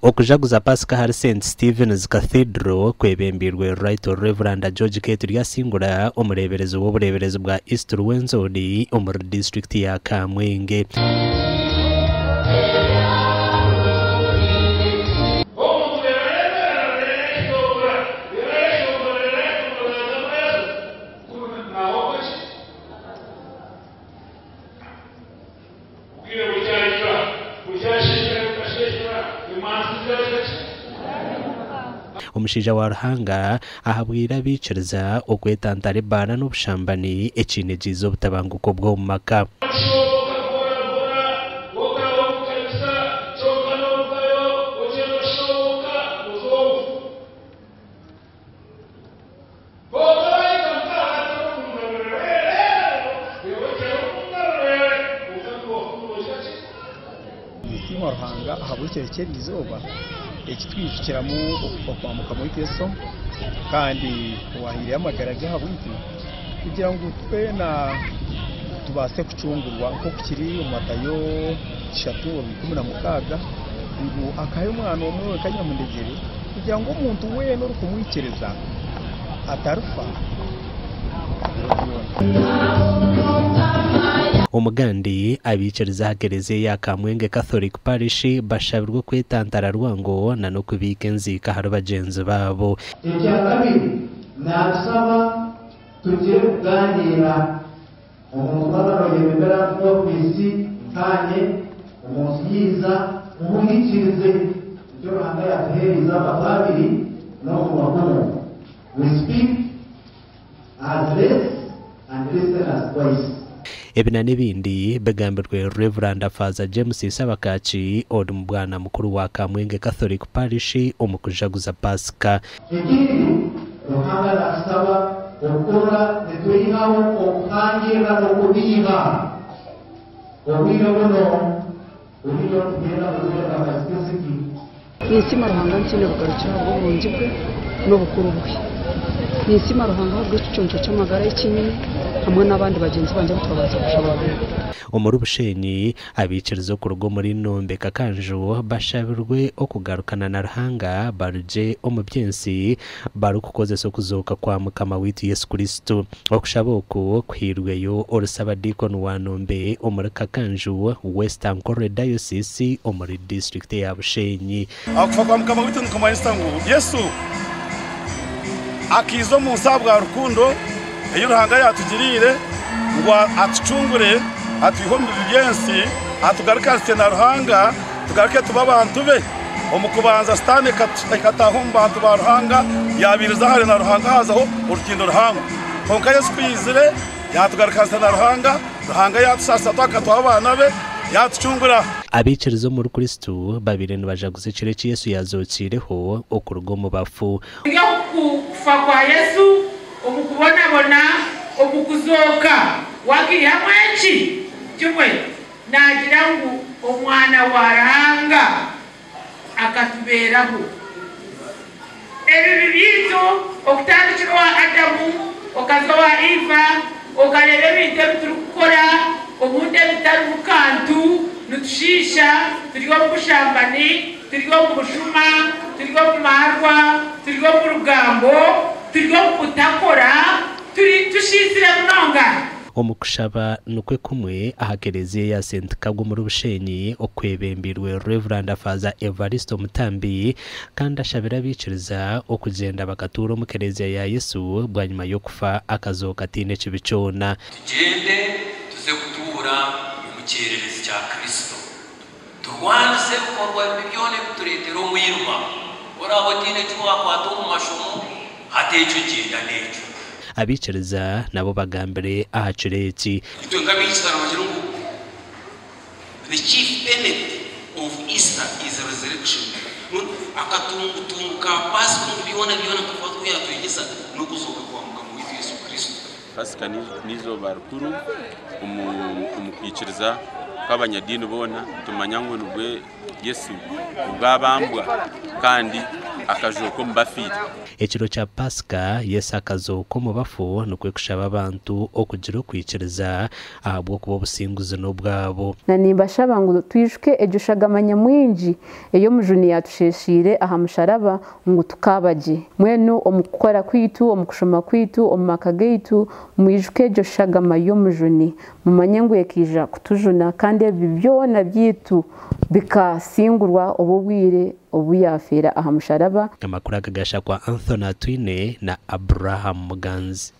Okujaguza Paasika ahari Saint Stephen's Cathedral kwebembeirwe Right Rev. George K. Turyasingura, omureeberezi w'obureeberezi bwa East Ruwenzori omuri disiturikiti ya Kamwenge. Obwire buryahika, buryasheeshera bukasheeshera, emanzi ziryagira ki? Omushaija wa Ruhanga ahabwire abaikiriza okwetantara ebaara n'obushambani ekiine giiza obutabanguko bw'omu maka. Oshooboka mpora mpora, okaba omu kanisa, kyonka n'orugayo ogyenda oshooboka oza owe. Ninsiima Ruhanga ahabw'ekiro ky'eri izooba ekitwijukiramu okufa kwa Mukama waitu Yesu kandi owahaireyo amagara ge ahabwaitu kugira ngu twena tubaase kucungurwa nk'oku kiri omu Matayo 3:16 ngu akahayo omwana omwe wenka nyamundegyere kugira ngu omuntu weena orikumwikiriza atarifa ebiro byona. Omugandi, abaikiriza aha kereziya eya Kamwenge Catholic Parish bashabirwe okwetantara rwango na n'okubiika enziika ahari bagyenzi baabo. Ekyakabiri, naatusaba tugire kugaaniira. Omuntu waaba nooyebembera ofiisi nkaanye, omuntu yaija muhurikirize. Nikyo Ruhanga yaatuheereize amatu abiri n'omunwa gumwe. We speak as less and listen as twice. Ebi na n'ebindi bigambirwe Rev. Faaza James Sabakaki ori mubwana mukuru wa Kamwenge Catholic Parish omu kujaguza Paasika. Ekindi, Ruhanga naatusaba okukora nitweihaho okuhangirira n'okubeiha. Obwire buno buriyo nitugyenda kuteeka akazikiziki. Ninsiima Ruhanga ntaine bugarukiro ahabw'oburungi bwe n'obukuru bwe. Ninsiima Ruhanga ahabw'ekiconco ky'amagara eki nyine hamwe n'abandi bagyenzi bangye abu twabaasa kushaba hamwe. Omuri Bushenyi, Abaikiriza okuruga omuri Nombe Kakanju bashabirwe okugarukana na Ruhanga barugye omu by'ensi barikukozesa okuzooka kwa Mukama waitu Yesu Kristo. Okushaba oku kuhairweyo ori Ssabadiikoni wa Nombe omuri Kakanju, West Ankore Diocese omuri disiturikiti eya Bushenyi. Okufa kwa Mukama waitu nikumanyisa ngu Yesu akaija omu nsi ahabwa rukundo ei Ruhanga yaatugiriire ngu atucungure atwihe omu bibi by'ensi, atugarukanisye na Ruhanga, tugaruke tube abantu be. Omu kubanza Sitaane ekataaha omu bantu ba Ruhanga, yaabairiza hare na Ruhanga haazaho orutindo ruhango. Kwonka Yesu ku yaizire, yaatugarukanisa na Ruhanga, Ruhanga yaatusaasira twakatwara abaana be, yaatucungura. Abaikiriza omuri Kristo babaire nibajaguza ekiro eki Yesu yaazookiireho okuruga omu bafu. Turi omu kufa kwa Yesu, omu kubonabona, omu kuzooka. Wakiihamu eki kimwe? Naagira ngu Omwana wa Ruhanga akatubeeraho. Ebibi byaitu okutandikira owa Adamu okaza owa Eva, okareeba ebintu ebi turikukora obundi ebitarimu kantu, nitushiisha, turi omu bushambani, turi omu bushuma, turi omu maarwa, turi omu rugambo, turi omu butakora, turi tushiisire munonga. Omu kushaba nikwo kumwe aha kereziya eya St Kagwa omuri Bushenyi okwebembeirwe Rev. Faaza Evaristo Mutambi kandi ashabire abaikiriza okugyenda bakatuura omu kereziya ya Yesu bwanyima y'okufa akazooka ataine kibi kyona. Tugyende tuze kutuura omu kyererezi kya Kristo. Turwanise ebikorwa bibi byona ebitureetera omwirima. Ku oraabe otaine eki waakwata omu mashomo, hati ekyo gyenda n'ekyo. Abaikiriza nabo bagambire aha kiro eki. Itwe nk'abaikiriza nibagira ngu the chief tenet of Easter is resurrection. Akatungutungu ka Paasika omu byona byona nka oku yatwegyesa n'okuzooka kwa Mukama waitu Yesu Kristo. Pasika n'eizooba rikuru omu kwikiriza kw'abanyadiini boona. Nitumanya ngu nibwo Yesu obu abambwa kandi Akazooka omu bafiire. Ekiro kya Pasika, Yesu akazooka omu bafu nikwo kushaba abantu okugira okwikiriza ahabw'okuba obusinguzi n'obwabo. Na nimbashaba ngu twijuke egyo shagama nyamwingi ei Omujuni yaatusheesheire aha musharaba ngu tukaaba gye. Mbwenu omu kukora kwaitu, omu kushoma kwaitu, omu maka gaitu, mwijuke egyo shagama y'Omujuni, mumanye ngu ekaija kutujuna kandi ebibi byona byaitu bikasingurwa obu obwire obu yaafeera aha musharaba. Amakuru aga gashakwa Anthony Atwine na Abraham Muganzi.